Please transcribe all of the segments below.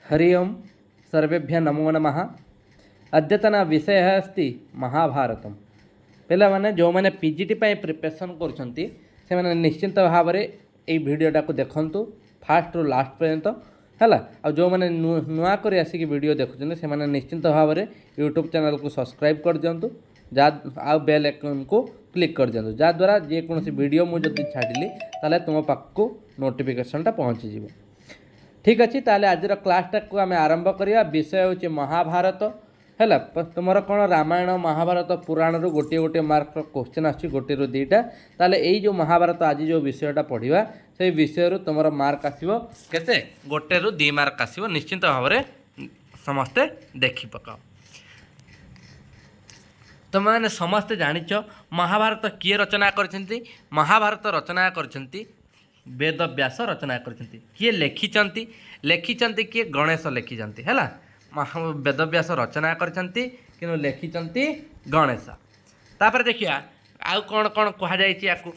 हरि ओं सर्वेभ्यः नमो नमः। अद्यतन विषयः अस्ति महाभारतम्। ପିଲାମାନେ, ଯେଉଁମାନେ ପିଜିଟି ପାଇଁ ପ୍ରିପାରେସନ୍ କରୁଛନ୍ତି, ସେମାନେ ନିଶ୍ଚିନ୍ତ ଭାବରେ ଏଇ ଭିଡ଼ିଓଟାକୁ ଦେଖନ୍ତୁ ଫାଷ୍ଟରୁ ଲାଷ୍ଟ ପର୍ଯ୍ୟନ୍ତ, ହେଲା। ଆଉ ଯେଉଁମାନେ ନୂଆ କରି ଆସିକି ଭିଡ଼ିଓ ଦେଖୁଛନ୍ତି, ସେମାନେ ନିଶ୍ଚିନ୍ତ ଭାବରେ ୟୁଟ୍ୟୁବ୍ ଚ୍ୟାନେଲ୍କୁ ସବସ୍କ୍ରାଇବ୍ କରିଦିଅନ୍ତୁ ଯାହା ଆଉ ବେଲ୍ ଆଇକନ୍କୁ କ୍ଲିକ୍ କରିଦିଅନ୍ତୁ, ଯାହାଦ୍ୱାରା ଯେକୌଣସି ଭିଡ଼ିଓ ମୁଁ ଯଦି ଛାଡ଼ିଲି, ତାହେଲେ ତୁମ ପାଖକୁ ନୋଟିଫିକେସନ୍ଟା ପହଞ୍ଚିଯିବ। ଠିକ୍ ଅଛି, ତାହେଲେ ଆଜିର କ୍ଲାସ୍ଟାକୁ ଆମେ ଆରମ୍ଭ କରିବା। ବିଷୟ ହେଉଛି ମହାଭାରତ, ହେଲା। ତୁମର କ'ଣ ରାମାୟଣ, ମହାଭାରତ, ପୁରାଣରୁ ଗୋଟିଏ ଗୋଟିଏ ମାର୍କର କୋଶ୍ଚିନ୍ ଆସୁଛି, ଗୋଟିଏରୁ ଦୁଇଟା। ତାହେଲେ ଏଇ ଯେଉଁ ମହାଭାରତ ଆଜି ଯେଉଁ ବିଷୟଟା ପଢ଼ିବା, ସେଇ ବିଷୟରୁ ତୁମର ମାର୍କ ଆସିବ କେତେ? ଗୋଟେରୁ ଦୁଇ ମାର୍କ ଆସିବ। ନିଶ୍ଚିନ୍ତ ଭାବରେ ସମସ୍ତେ ଦେଖି ପକାଅ। ତୁମେମାନେ ସମସ୍ତେ ଜାଣିଛ ମହାଭାରତ କିଏ ରଚନା କରିଛନ୍ତି। ମହାଭାରତ ରଚନା କରିଛନ୍ତି ବେଦବ୍ୟାସ ରଚନା କରିଛନ୍ତି। କିଏ ଲେଖିଛନ୍ତି? ଲେଖିଛନ୍ତି କିଏ? ଗଣେଶ ଲେଖିଛନ୍ତି, ହେଲା। ବେଦବ୍ୟାସ ରଚନା କରିଛନ୍ତି, କିନ୍ତୁ ଲେଖିଛନ୍ତି ଗଣେଶ। ତାପରେ ଦେଖିବା ଆଉ କ'ଣ କ'ଣ କୁହାଯାଇଛି ୟାକୁ।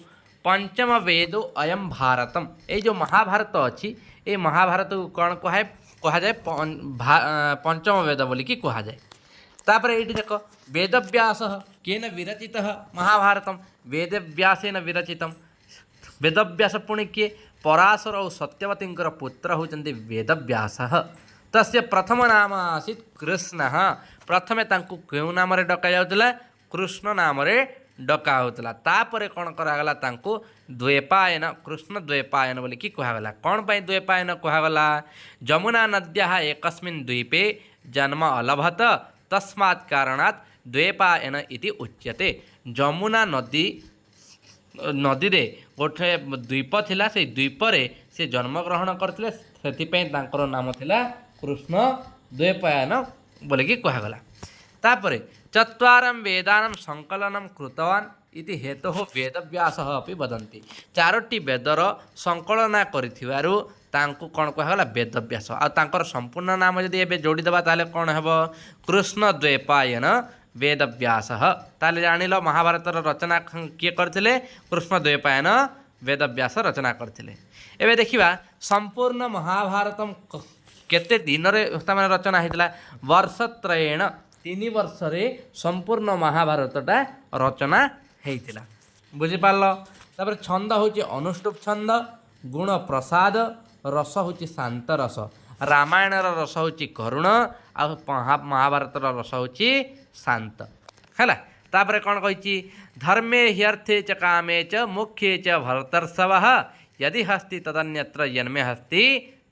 ପଞ୍ଚମ ବେଦ ଅୟମ ଭାରତମ। ଏଇ ଯେଉଁ ମହାଭାରତ ଅଛି, ଏଇ ମହାଭାରତକୁ କ'ଣ କୁହାଯାଏ? ପଞ୍ଚମ ବେଦ ବୋଲିକି କୁହାଯାଏ। ତାପରେ ଏଇଠି ଦେଖ, ବେଦବ୍ୟାସ କେନ ବିରଚିତ ମହାଭାରତମ? ବେଦବ୍ୟାସେନ ବିରଚିତମ। ବେଦବ୍ୟାସ ପୁଣି କିଏ? ପରାଶର ଓ ସତ୍ୟବତୀଙ୍କର ପୁତ୍ର ହେଉଛନ୍ତି ବେଦବ୍ୟାସ। ତସ୍ୟ ପ୍ରଥମ ନାମ ଆସିତ୍ କୃଷ୍ଣ। ପ୍ରଥମେ ତାଙ୍କୁ କେଉଁ ନାମରେ ଡକାଯାଉଥିଲା? କୃଷ୍ଣ ନାମରେ ଡକା ହେଉଥିଲା। ତାପରେ କ'ଣ କରାଗଲା? ତାଙ୍କୁ ଦ୍ୱୈପାୟନ, କୃଷ୍ଣ ଦ୍ୱୈପାୟନ ବୋଲିକି କୁହାଗଲା। କ'ଣ ପାଇଁ ଦ୍ୱୈପାୟନ କୁହାଗଲା? ଯମୁନା ନଦ୍ୟାः ଏକସ୍ମିନ୍ ଦ୍ୱୀପେ ଜନ୍ମ ଅଲଭତ, ତସ୍ମାତ୍ କାରଣାତ୍ ଦ୍ୱୈପାୟନ ଇତି ଉଚ୍ୟତେ। ଯମୁନା ନଦୀରେ ଗୋଟେ ଦ୍ୱୀପ ଥିଲା, ସେଇ ଦ୍ୱୀପରେ ସେ ଜନ୍ମଗ୍ରହଣ କରିଥିଲେ। ସେଥିପାଇଁ ତାଙ୍କର ନାମ ଥିଲା କୃଷ୍ଣ ଦ୍ୱୈପାୟନ ବୋଲିକି କୁହାଗଲା। ତାପରେ ଚତ୍ୱାରಂ ବେଦାନାಂ ସଂକଳନಂ କୃତବାନ ଇତି ହେତୁଃ ବେଦବ୍ୟାସ ଅପି ବଦନ୍ତି। ଚାରୋଟି ବେଦର ସଂକଳନ କରିଥିବାରୁ ତାଙ୍କୁ କ'ଣ କୁହାଗଲା? ବେଦବ୍ୟାସ। ଆଉ ତାଙ୍କର ସମ୍ପୂର୍ଣ୍ଣ ନାମ ଯଦି ଏବେ ଯୋଡ଼ିଦେବା, ତାହେଲେ କ'ଣ ହେବ? କୃଷ୍ଣ ଦ୍ୱୈପାୟନ ବେଦବ୍ୟାସ। ତାହେଲେ ଜାଣିଲ ମହାଭାରତର ରଚନା କିଏ କରିଥିଲେ? କୃଷ୍ଣ ଦ୍ୱୈପାୟନ ବେଦବ୍ୟାସ ରଚନା କରିଥିଲେ। ଏବେ ଦେଖିବା ସମ୍ପୂର୍ଣ୍ଣ ମହାଭାରତ କେତେ ଦିନରେ ତାମାନେ ରଚନା ହେଇଥିଲା। ବର୍ଷତ୍ରୟେଣ, 3 ବର୍ଷରେ ସମ୍ପୂର୍ଣ୍ଣ ମହାଭାରତଟା ରଚନା ହେଇଥିଲା। ବୁଝିପାରିଲ? ତାପରେ ଛନ୍ଦ ହେଉଛି ଅନୁଷ୍ଠୁପ ଛନ୍ଦ, ଗୁଣ ପ୍ରସାଦ, ରସ ହେଉଛି ଶାନ୍ତ ରସ। ରାମାୟଣର ରସ ହେଉଛି କରୁଣ, ଆଉ ମହାଭାରତର ରସ ହେଉଛି ଶାନ୍ତ, ହେଲା। ତାପରେ କ'ଣ କହିଛି? ଧର୍ମେ ହ୍ୟର୍ଥେ ଚ କାମେ ଚ ମୋକ୍ଷେ ଚ ଭରତର୍ଷଭ, ଯଦି ହସ୍ତି ତଦନ୍ୟତ୍ର ଜନ୍ମେ ହସ୍ତି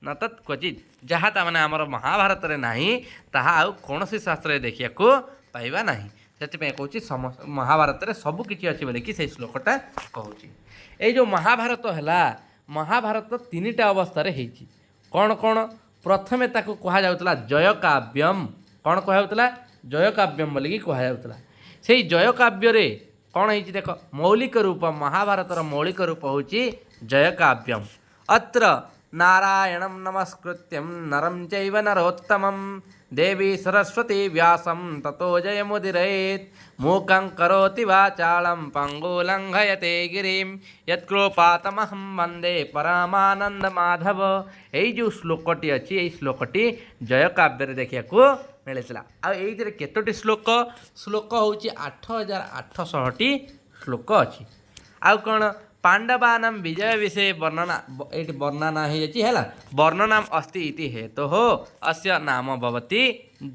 ନ ତତ୍ କ୍ୱଚିତ୍। ଯାହା ତାମାନେ ଆମର ମହାଭାରତରେ ନାହିଁ, ତାହା ଆଉ କୌଣସି ଶାସ୍ତ୍ରରେ ଦେଖିବାକୁ ପାଇବା ନାହିଁ। ସେଥିପାଇଁ କହୁଛି ମହାଭାରତରେ ସବୁ କିଛି ଅଛି ବୋଲିକି ସେଇ ଶ୍ଲୋକଟା କହୁଛି। ଏଇ ଯେଉଁ ମହାଭାରତ ହେଲା, ମହାଭାରତ ତିନିଟା ଅବସ୍ଥାରେ ହେଇଛି। କ'ଣ କ'ଣ? ପ୍ରଥମେ ତାକୁ କୁହାଯାଉଥିଲା ଜୟକାବ୍ୟମ। କ'ଣ କୁହାଯାଉଥିଲା? ଜୟକାବ୍ୟମ ବୋଲିକି କୁହାଯାଉଥିଲା। ସେଇ ଜୟକାବ୍ୟରେ କ'ଣ ହେଇଛି ଦେଖ। ମୌଳିକ ରୂପ, ମହାଭାରତର ମୌଳିକ ରୂପ ହେଉଛି ଜୟକାବ୍ୟମ। ଅତ୍ର ନାରାୟଣಂ ନମସ୍କୃତ୍ୟಂ ନରಂ ଚୈବ ନରୋତ୍ତମಂ ଦେବୀ ସରସ୍ୱତୀ ବ୍ୟାସಂ ତତୋ ଜୟମୁଦୀରୟେତ୍। ମୂକଂ କରୋତି ବାଚାଳಂ ପଙ୍ଗୁଂ ଲଙ୍ଘୟତେ ଗିରିಂ ୟତ୍କୃପାତମହଂ ବନ୍ଦେ ପରମାନନ୍ଦ ମାଧବ। ଏଇ ଯେଉଁ ଶ୍ଲୋକଟି ଅଛି, ଏଇ ଶ୍ଲୋକଟି ଜୟକାବ୍ୟରେ ଦେଖିବାକୁ ମିଳିଥିଲା। ଆଉ ଏଇଥିରେ କେତୋଟି ଶ୍ଲୋକ? ଶ୍ଲୋକ ହେଉଛି 8800ଟି ଶ୍ଲୋକ ଅଛି। ଆଉ କ'ଣ? ପାଣ୍ଡବାନାಂ ବିଜୟ ବିଷୟ ବର୍ଣ୍ଣନା ଏଇଠି ବର୍ଣ୍ଣନା ହେଇଯାଇଛି, ହେଲା। ବର୍ଣ୍ଣନାମ ଅସ୍ତି ଇତି ହେତୋଃ ଅସ୍ୟ ନାମ ଭବତି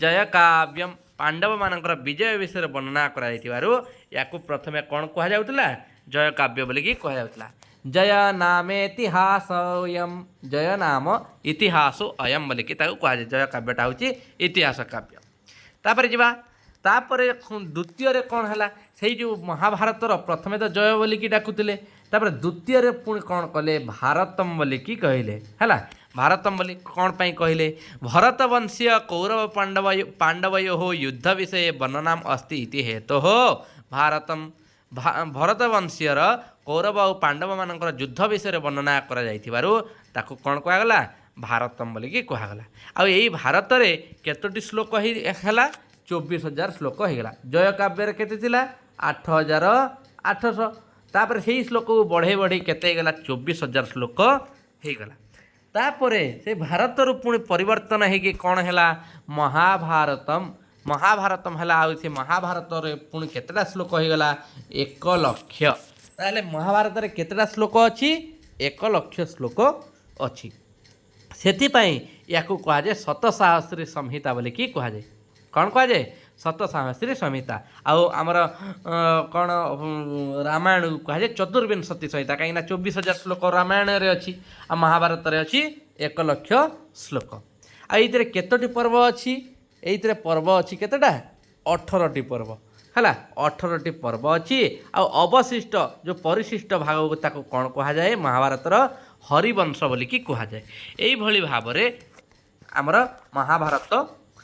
ଜୟକାବ୍ୟମ। ପାଣ୍ଡବମାନଙ୍କର ବିଜୟ ବିଷୟରେ ବର୍ଣ୍ଣନା କରାଯାଇଥିବାରୁ ୟାକୁ ପ୍ରଥମେ କ'ଣ କୁହାଯାଉଥିଲା? ଜୟକାବ୍ୟ ବୋଲିକି କୁହାଯାଉଥିଲା। ଜୟ ନାମେତିହାସୋୟମ୍, ଜୟ ନାମ ଇତିହାସ ଅୟମ୍ ବୋଲିକି ତାକୁ କୁହାଯାଏ। ଜୟ କାବ୍ୟଟା ହେଉଛି ଇତିହାସ କାବ୍ୟ। ତାପରେ ଯିବା। ତାପରେ ଦ୍ୱିତୀୟରେ କ'ଣ ହେଲା? ସେଇ ଯେଉଁ ମହାଭାରତର ପ୍ରଥମେ ତ ଜୟ ବୋଲିକି ଡାକୁଥିଲେ, ତାପରେ ଦ୍ୱିତୀୟରେ ପୁଣି କ'ଣ କଲେ? ଭାରତମ ବୋଲିକି କହିଲେ, ହେଲା। ଭାରତମ ବୋଲି କ'ଣ ପାଇଁ କହିଲେ? ଭରତ ବଂଶୀୟ କୌରବ ପାଣ୍ଡବୟୋः ଯୁଦ୍ଧ ବିଷୟରେ ବର୍ଣ୍ଣନାମ ଅସ୍ତି ଇତି ହେତୋଃ ଭାରତମ। ଭରତ ବଂଶୀୟର କୌରବ ଆଉ ପାଣ୍ଡବମାନଙ୍କର ଯୁଦ୍ଧ ବିଷୟରେ ବର୍ଣ୍ଣନା କରାଯାଇଥିବାରୁ ତାକୁ କ'ଣ କୁହାଗଲା? ଭାରତମ ବୋଲିକି କୁହାଗଲା। ଆଉ ଏଇ ଭାରତରେ କେତୋଟି ଶ୍ଲୋକ ହେଲା? 24,000 ଶ୍ଲୋକ ହେଇଗଲା। ଜୟ କାବ୍ୟରେ କେତେ ଥିଲା? 8800। ତାପରେ ସେଇ ଶ୍ଲୋକକୁ ବଢ଼େଇ ବଢ଼େଇ କେତେ ହେଇଗଲା? 24,000 ଶ୍ଲୋକ ହେଇଗଲା। ତାପରେ ସେ ଭାରତରୁ ପୁଣି ପରିବର୍ତ୍ତନ ହେଇକି କ'ଣ ହେଲା? ମହାଭାରତମ। ମହାଭାରତମ ହେଲା। ଆଉ ସେ ମହାଭାରତରେ ପୁଣି କେତେଟା ଶ୍ଲୋକ ହେଇଗଲା? 1 ଲକ୍ଷ। ତାହେଲେ ମହାଭାରତରେ କେତେଟା ଶ୍ଲୋକ ଅଛି? 1 ଲକ୍ଷ ଶ୍ଲୋକ ଅଛି। ସେଥିପାଇଁ ୟାକୁ କୁହାଯାଏ ଶତସାହସ୍ରୀ ସଂହିତା ବୋଲିକି କୁହାଯାଏ। କ'ଣ କୁହାଯାଏ? ଶତସାହସ୍ରୀ ସଂହିତା। ଆଉ ଆମର କ'ଣ ରାମାୟଣକୁ କୁହାଯାଏ ଚତୁର୍ବିଂଶତି ସଂହିତା, କାହିଁକିନା 24,000 ଶ୍ଲୋକ ରାମାୟଣରେ ଅଛି ଆଉ ମହାଭାରତରେ ଅଛି 1 ଲକ୍ଷ ଶ୍ଲୋକ। ଆଉ ଏଇଥିରେ କେତୋଟି ପର୍ବ ଅଛି? ଏଇଥିରେ ପର୍ବ ଅଛି କେତେଟା? 18ଟି ପର୍ବ ହେଲା। 18ଟି ପର୍ବ ଅଛି। ଆଉ ଅବଶିଷ୍ଟ ଯେଉଁ ପରିଶିଷ୍ଟ ଭାଗକୁ, ତାକୁ କ'ଣ କୁହାଯାଏ? ମହାଭାରତର ହରିବଂଶ ବୋଲିକି କୁହାଯାଏ। ଏଇଭଳି ଭାବରେ ଆମର ମହାଭାରତ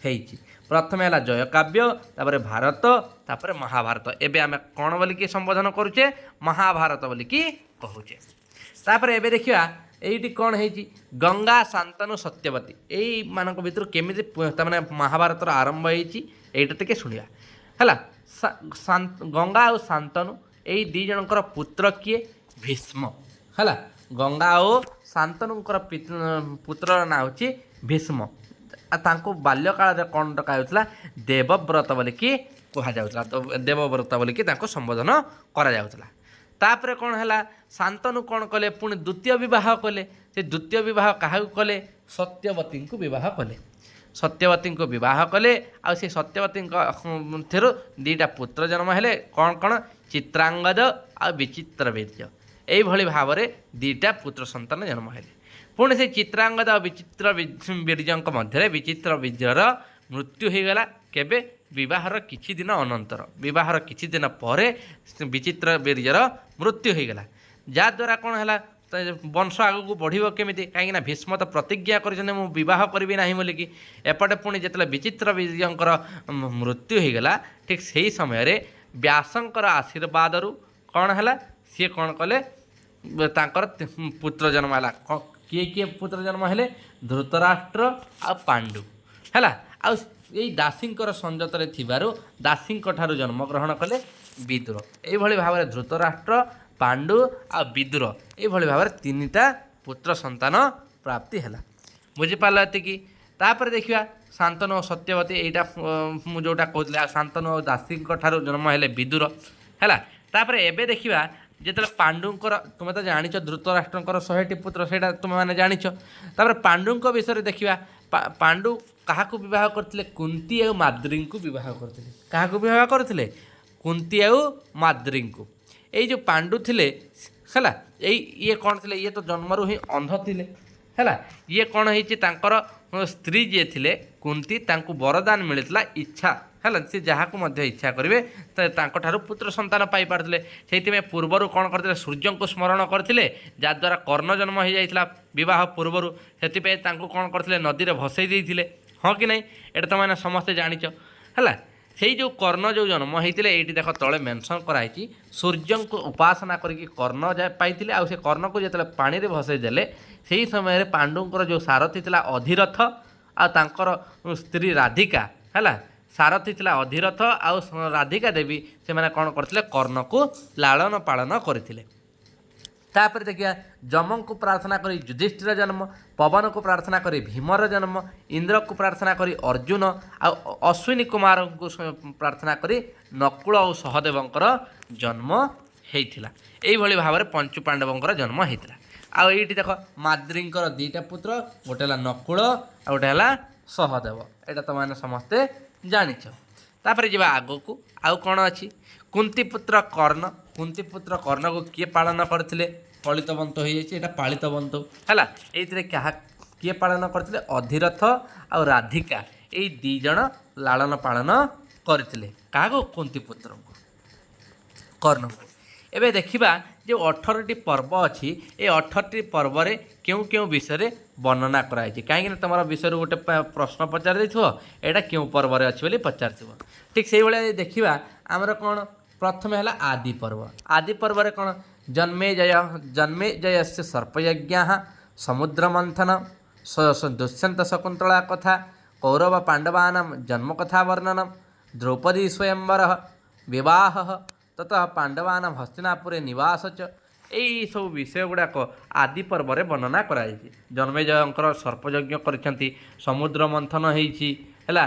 ହେଇଛି। ପ୍ରଥମେ ହେଲା ଜୟକାବ୍ୟ, ତାପରେ ଭାରତ, ତାପରେ ମହାଭାରତ। ଏବେ ଆମେ କ'ଣ ବୋଲିକି ସମ୍ବୋଧନ କରୁଛେ? ମହାଭାରତ ବୋଲିକି କହୁଛେ। ତାପରେ ଏବେ ଦେଖିବା ଏଇଠି କ'ଣ ହେଇଛି। ଗଙ୍ଗା, ଶାନ୍ତନୁ, ସତ୍ୟବତୀ, ଏଇମାନଙ୍କ ଭିତରୁ କେମିତି ତାମାନେ ମହାଭାରତର ଆରମ୍ଭ ହେଇଛି, ଏଇଟା ଟିକେ ଶୁଣିବା। ହେଲା, ଗଙ୍ଗା ଆଉ ଶାନ୍ତନୁ, ଏଇ ଦୁଇ ଜଣଙ୍କର ପୁତ୍ର କିଏ? ଭୀଷ୍ମ। ହେଲା, ଗଙ୍ଗା ଆଉ ଶାନ୍ତନୁଙ୍କର ପୁତ୍ରର ନାଁ ହେଉଛି ଭୀଷ୍ମ। ଆଉ ତାଙ୍କୁ ବାଲ୍ୟକାଳରେ କ'ଣ ଡକା ଯାଉଥିଲା? ଦେବବ୍ରତ ବୋଲିକି କୁହାଯାଉଥିଲା। ତ ଦେବବ୍ରତ ବୋଲିକି ତାଙ୍କୁ ସମ୍ବୋଧନ କରାଯାଉଥିଲା। ତାପରେ କ'ଣ ହେଲା? ଶାନ୍ତନୁ କ'ଣ କଲେ? ପୁଣି ଦ୍ୱିତୀୟ ବିବାହ କଲେ। ସେ ଦ୍ୱିତୀୟ ବିବାହ କାହାକୁ କଲେ? ସତ୍ୟବତୀଙ୍କୁ ବିବାହ କଲେ। ସତ୍ୟବତୀଙ୍କୁ ବିବାହ କଲେ ଆଉ ସେ ସତ୍ୟବତୀଙ୍କ ଥିରୁ ଦୁଇଟା ପୁତ୍ର ଜନ୍ମ ହେଲେ। କ'ଣ କ'ଣ? ଚିତ୍ରାଙ୍ଗଦ ଆଉ ବିଚିତ୍ର ବୀର୍ଯ୍ୟ। ଏଇଭଳି ଭାବରେ ଦୁଇଟା ପୁତ୍ର ସନ୍ତାନ ଜନ୍ମ ହେଲେ। ପୁଣି ସେ ଚିତ୍ରାଙ୍ଗଦ ଆଉ ବିଚିତ୍ର ବୀର୍ଯ୍ୟଙ୍କ ମଧ୍ୟରେ ବିଚିତ୍ର ବୀର୍ଯ୍ୟର ମୃତ୍ୟୁ ହୋଇଗଲା। କେବେ? ବିବାହର କିଛି ଦିନ ଅନନ୍ତର। ବିବାହର କିଛି ଦିନ ପରେ ବିଚିତ୍ର ବୀର୍ଯ୍ୟର ମୃତ୍ୟୁ ହୋଇଗଲା। ଯାହାଦ୍ୱାରା କ'ଣ ହେଲା? ତ ବଂଶ ଆଗକୁ ବଢ଼ିବ କେମିତି? କାହିଁକିନା ଭୀଷ୍ମ ତ ପ୍ରତିଜ୍ଞା କରିଛନ୍ତି, ମୁଁ ବିବାହ କରିବି ନାହିଁ ବୋଲିକି। ଏପଟେ ପୁଣି ଯେତେବେଳେ ବିଚିତ୍ର ବୀର୍ଯ୍ୟଙ୍କର ମୃତ୍ୟୁ ହୋଇଗଲା, ଠିକ୍ ସେଇ ସମୟରେ ବ୍ୟାସଙ୍କର ଆଶୀର୍ବାଦରୁ କ'ଣ ହେଲା? ସିଏ କ'ଣ କଲେ? ତାଙ୍କର ପୁତ୍ର ଜନ୍ମ ହେଲା। କିଏ କିଏ ପୁତ୍ର ଜନ୍ମ ହେଲେ? ଧୃତରାଷ୍ଟ୍ର ଆଉ ପାଣ୍ଡୁ। ହେଲା, ଆଉ ଏଇ ଦାସୀଙ୍କର ସଂଯତରେ ଥିବାରୁ ଦାସୀଙ୍କ ଠାରୁ ଜନ୍ମଗ୍ରହଣ କଲେ ବିଦୁର। ଏଇଭଳି ଭାବରେ ଧୃତରାଷ୍ଟ୍ର, ପାଣ୍ଡୁ ଆଉ ବିଦୁର, ଏଇଭଳି ଭାବରେ ତିନିଟା ପୁତ୍ର ସନ୍ତାନ ପ୍ରାପ୍ତି ହେଲା। ବୁଝିପାରିଲ ଏତିକି? ତାପରେ ଦେଖିବା ଶାନ୍ତନୁ ଓ ସତ୍ୟବତୀ। ଏଇଟା ମୁଁ ଯେଉଁଟା କହୁଥିଲି। ଆଉ ଶାନ୍ତନୁ ଆଉ ଦାସୀଙ୍କ ଠାରୁ ଜନ୍ମ ହେଲେ ବିଦୁର। ହେଲା, ତାପରେ ଏବେ ଦେଖିବା ଯେତେବେଳେ ପାଣ୍ଡୁଙ୍କର, ତୁମେ ତ ଜାଣିଛ ଧୃତରାଷ୍ଟ୍ରଙ୍କର 100ଟି ପୁତ୍ର, ସେଇଟା ତୁମେମାନେ ଜାଣିଛ। ତାପରେ ପାଣ୍ଡୁଙ୍କ ବିଷୟରେ ଦେଖିବା। ପାଣ୍ଡୁ କାହାକୁ ବିବାହ କରିଥିଲେ? କୁନ୍ତି ଆଉ ମାଦ୍ରୀଙ୍କୁ ବିବାହ କରିଥିଲେ। କାହାକୁ ବିବାହ କରିଥିଲେ? କୁନ୍ତି ଆଉ ମାଦ୍ରୀଙ୍କୁ। ଏଇ ଯେଉଁ ପାଣ୍ଡୁ ଥିଲେ, ହେଲା, ଏଇ ଇଏ କ'ଣ ଥିଲେ? ଇଏ ତ ଜନ୍ମରୁ ହିଁ ଅନ୍ଧ ଥିଲେ। ହେଲା, ଇଏ କ'ଣ ହେଇଛି? ତାଙ୍କର ସ୍ତ୍ରୀ ଯିଏ ଥିଲେ କୁନ୍ତି, ତାଙ୍କୁ ବରଦାନ ମିଳିଥିଲା ଇଚ୍ଛା। ହେଲା, ସେ ଯାହାକୁ ମଧ୍ୟ ଇଚ୍ଛା କରିବେ, ତ ତାଙ୍କଠାରୁ ପୁତ୍ର ସନ୍ତାନ ପାଇପାରୁଥିଲେ। ସେଇଥିପାଇଁ ପୂର୍ବରୁ କ'ଣ କରିଥିଲେ? ସୂର୍ଯ୍ୟଙ୍କୁ ସ୍ମରଣ କରିଥିଲେ, ଯାହାଦ୍ୱାରା କର୍ଣ୍ଣ ଜନ୍ମ ହୋଇଯାଇଥିଲା ବିବାହ ପୂର୍ବରୁ। ସେଥିପାଇଁ ତାଙ୍କୁ କ'ଣ କରିଥିଲେ? ନଦୀରେ ଭସେଇ ଦେଇଥିଲେ। ହଁ କି ନାହିଁ? ଏଇଟା ତୁମେମାନେ ସମସ୍ତେ ଜାଣିଛ। ହେଲା, ସେଇ ଯେଉଁ କର୍ଣ୍ଣ ଯେଉଁ ଜନ୍ମ ହେଇଥିଲେ, ଏଇଠି ଦେଖ ତଳେ ମେନସନ୍ କରାହେଇଛି, ସୂର୍ଯ୍ୟଙ୍କୁ ଉପାସନା କରିକି କର୍ଣ୍ଣ ପାଇଥିଲେ। ଆଉ ସେ କର୍ଣ୍ଣକୁ ଯେତେବେଳେ ପାଣିରେ ଭସେଇ ଦେଲେ, ସେହି ସମୟରେ ପାଣ୍ଡୁଙ୍କର ଯେଉଁ ସାରଥୀ ଥିଲା ଅଧିରଥ ଆଉ ତାଙ୍କର ସ୍ତ୍ରୀ ରାଧିକା, ହେଲା, ସାରଥୀ ଥିଲା ଅଧିରଥ ଆଉ ରାଧିକା ଦେବୀ, ସେମାନେ କ'ଣ କରିଥିଲେ? କର୍ଣ୍ଣକୁ ଲାଳନ ପାଳନ କରିଥିଲେ। ତାପରେ ଦେଖିବା, ଯମଙ୍କୁ ପ୍ରାର୍ଥନା କରି ଯୁଧିଷ୍ଠିର ଜନ୍ମ, ପବନକୁ ପ୍ରାର୍ଥନା କରି ଭୀମର ଜନ୍ମ, ଇନ୍ଦ୍ରକୁ ପ୍ରାର୍ଥନା କରି ଅର୍ଜୁନ, ଆଉ ଅଶ୍ୱିନୀ କୁମାରଙ୍କୁ ପ୍ରାର୍ଥନା କରି ନକୁଳ ଆଉ ସହଦେବଙ୍କର ଜନ୍ମ ହେଇଥିଲା। ଏଇଭଳି ଭାବରେ ପଞ୍ଚୁ ପାଣ୍ଡବଙ୍କର ଜନ୍ମ ହେଇଥିଲା। ଆଉ ଏଇଠି ଦେଖ, ମାଦ୍ରୀଙ୍କର ଦୁଇଟା ପୁତ୍ର, ଗୋଟେ ହେଲା ନକୁଳ ଆଉ ଗୋଟେ ହେଲା ସହଦେବ। ଏଇଟା ତୁମେମାନେ ସମସ୍ତେ ଜାଣିଛ। ତାପରେ ଯିବା ଆଗକୁ, ଆଉ କ'ଣ ଅଛି? କୁନ୍ତିପୁତ୍ର କର୍ଣ୍ଣ। କୁନ୍ତିପୁତ୍ର କର୍ଣ୍ଣକୁ କିଏ ପାଳନ କରିଥିଲେ? ପଳିତବନ୍ତ ହୋଇଯାଇଛି, ଏଇଟା ପାଳିତବନ୍ତ। ହେଲା, ଏଇଥିରେ କିଏ ପାଳନ କରିଥିଲେ? ଅଧିରଥ ଆଉ ରାଧିକା, ଏଇ ଦୁଇ ଜଣ ଲାଳନ ପାଳନ କରିଥିଲେ। କାହାକୁ? କୁନ୍ତିପୁତ୍ରଙ୍କୁ, କର୍ଣ୍ଣଙ୍କୁ। ଏବେ ଦେଖିବା ଯେଉଁ 18ଟି ପର୍ବ ଅଛି, ଏ 18ଟି ପର୍ବରେ କେଉଁ କେଉଁ ବିଷୟରେ ବର୍ଣ୍ଣନା କରାଯାଇଛି। କାହିଁକିନା ତୁମର ବିଷୟରୁ ଗୋଟେ ପ୍ରଶ୍ନ ପଚାରି ଦେଇଥିବ, ଏଇଟା କେଉଁ ପର୍ବରେ ଅଛି ବୋଲି ପଚାରିଥିବ। ଠିକ୍ ସେଇଭଳିଆ ଯଦି ଦେଖିବା, ଆମର କ'ଣ ପ୍ରଥମେ ହେଲା ଆଦି ପର୍ବ। ଆଦି ପର୍ବରେ କ'ଣ? ଜନ୍ମେ ଜୟସ୍ୟ ସର୍ପୟଜ୍ଞ, ସମୁଦ୍ର ମନ୍ଥନ, ଦୁଷ୍ୟନ୍ତ ଶକୁନ୍ତଳା କଥା, କୌରବ ପାଣ୍ଡବାନାं ଜନ୍ମ କଥା ବର୍ଣ୍ଣନम, ଦ୍ରୌପଦୀ ସ୍ୱୟଂବର, ବିବାହ, ତତଃ ପାଣ୍ଡବାନାं ହସ୍ତିନାପୁରେ ନିବାସ ଚ, ଏଇ ସବୁ ବିଷୟ ଗୁଡ଼ାକ ଆଦି ପର୍ବରେ ବର୍ଣ୍ଣନା କରାଯାଇଛି। ଜନ୍ମେଜୟଙ୍କର ସର୍ପଯଜ୍ଞ କରିଛନ୍ତି, ସମୁଦ୍ର ମନ୍ଥନ ହେଇଛି, ହେଲା।